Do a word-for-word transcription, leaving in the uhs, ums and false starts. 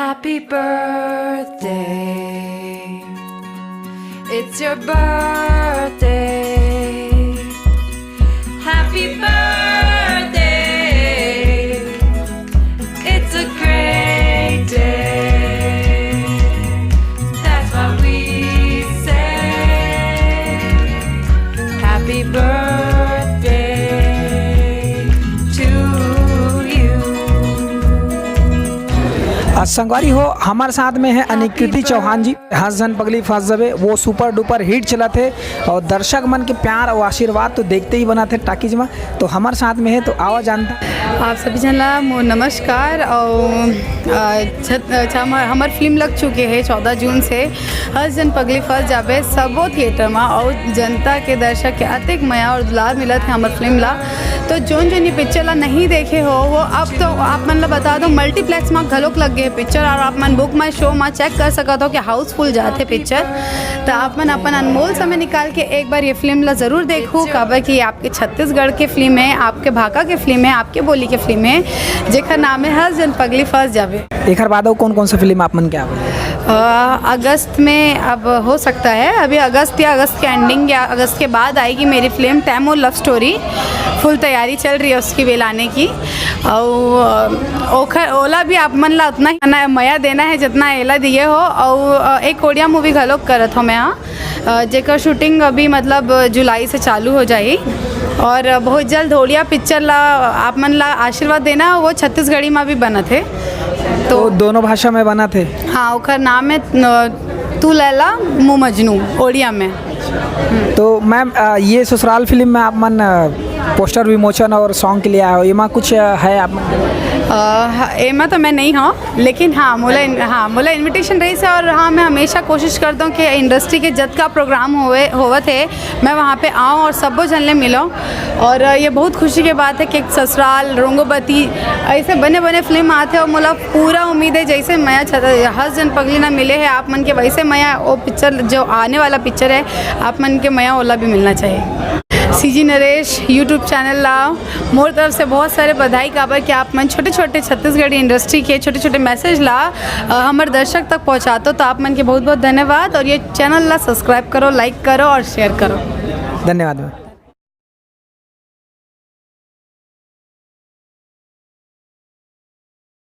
Happy birthday. It's your birthday. Happy birthday. It's a great day. That's what we say. Happy birthday to you. अ, संगवारी हो, हमर साथ में है अनिकृति चौहान जी। हंस झन पगली फंस जबे, वो सुपर डुपर हिट चलत हे और दर्शक मन के प्यार और आशीर्वाद तो देखते ही बनत हे टाकीज में। तो हमर साथ में है, तो आवा जानता। आप सभी झन ला मोर नमस्कार। और, अ, छत-, अच्छा, हमर, हमर फिल्म लग चुके हे चौदह जून से। हंस झन पगली फंस जाबे सबो थिएटर में, और जनता के, दर्शक के अतेक मया और दुलार मिलत हे हमर फिल्म ला। तो जोन जोन ये पिक्चर ला नहीं देखे हो, वो अब तो आप मन ला बता दो, मल्टीप्लेक्स में घलोक लग गए पिक्चर, और आप मन बुक माई शो में चेक कर सकत हो कि हाउसफुल जाथे पिक्चर। तो आप मन अपन अनमोल समय निकाल के एक बार ये फिल्म ला जरूर देखो, काबर कि आपके छत्तीसगढ़ के फिल्म है, आपके भाखा के फिल्म है, आपके बोली के फिल्म है, जेकर नाम है हंस झन पगली फंस जाबे। एकर बाद अउ कौन कौन सा फिल्म आप मन के आवे? अ, अगस्त में अब हो सकता है, अभी अगस्त या अगस्त के एंडिंग या अगस्त के बाद आएगी मेरी फिल्म तैमूर लव स्टोरी। फुल तैयारी चल रही है उसकी भी लाने की। और, अ, ओखर, ओला भी आप मन ला उतना ही ना मया देना है जितना एला दिए हो। और, अ, एक ओडिया मूवी घलोक करत हो मैं, हाँ, अ, जेकर शूटिंग अभी, मतलब, जुलाई से चालू हो जाही। और बहुत जल्द ओडिया पिक्चर ला आप मन ला आशीर्वाद देना, वो छत्तीसगढ़ी में भी बनत हे। तो तो दोनों भाषा में बनत हे? हाँ, ओकर नाम है, अ, तू लैला मुँह मजनू, ओडिया में। तो मैम, अ, ये ससुराल फिल्म में आप मन, अ, पोस्टर विमोचन और सॉन्ग के लिए आए हो, एमा कुछ, अ, है आप मन? अ, ह-, एमा तो मैं नहीं हूँ, लेकिन हाँ, मोला इन-, हाँ, मोला इनविटेशन रहिस हे, और हाँ, मैं हमेशा कोशिश करता हूँ कि इंडस्ट्री के जतका प्रोग्राम होवे, होवत हे, मैं वहाँ पे आऊँ और सबो झन ले मिलूँ। और ये बहुत खुशी के बात है कि ससुराल, रोंगोबती, ऐसे बने बने फिल्म आते हैं, और मोला पूरा उम्मीद है, जैसे मया छ-, हंस झन पगली ना मिले है आप मन के, वैसे मया वो पिक्चर, जो आने वाला पिक्चर है, आप मन के मया ओला भी मिलना चाहिए। सीजी नरेश YouTube चैनल ला मोर तरफ से बहुत सारे बधाई, काबर कि आप मन छोटे छोटे छत्तीसगढ़ी इंडस्ट्री के छोटे छोटे मैसेज ला, अ, हमर दर्शक तक पहुँचाते हो, तो आप मन के बहुत बहुत धन्यवाद। और ये चैनल ला सब्सक्राइब करो, लाइक करो और शेयर करो। धन्यवाद मैम।